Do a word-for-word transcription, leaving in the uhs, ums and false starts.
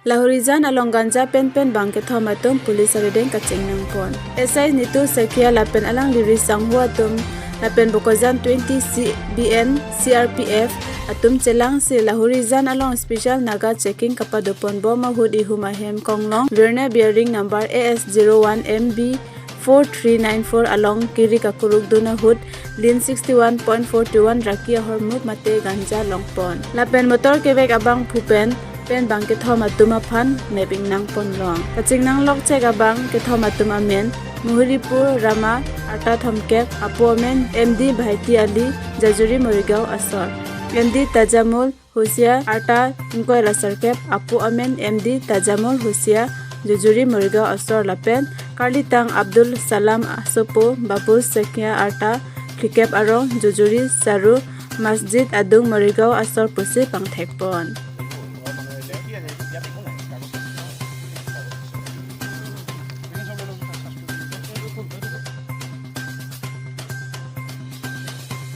Lahorijan along ganja pen pen bang kethom atum police arideng kachingnang pon. S I Nitu Saikia lapen alangli ri sangho atum lapen Bokajan twenty B N C R P F atum chelangsi Lahorijan along special naga checking kapado pon bom ahut ihum ahem konglong Verna bearing number A S zero one M B four three nine four along kiri kakuruk dun ahut lin sixty one point four two one raki ahormu mate ganja long pon. Lapen motor kevek abangphu pen pen bang kethom atum aphan mepingnang pon long. Kachingnang lok chek abang kethom atum amen Muhuripur Rama arta thomkep, apo amen M D Bhaiti Ali, Jajuri Morigaon asor. M D Tajamul Husia arta ingkoi ra serkep, apo amen M D Tajamul Husia, Jujuri Morigaon asor lapen karlitang Abdul Salam asopo Babul Saikia arta phlikep arong, Jujuri Saru Masjid adung Morigaon asor pusi pangthek pon.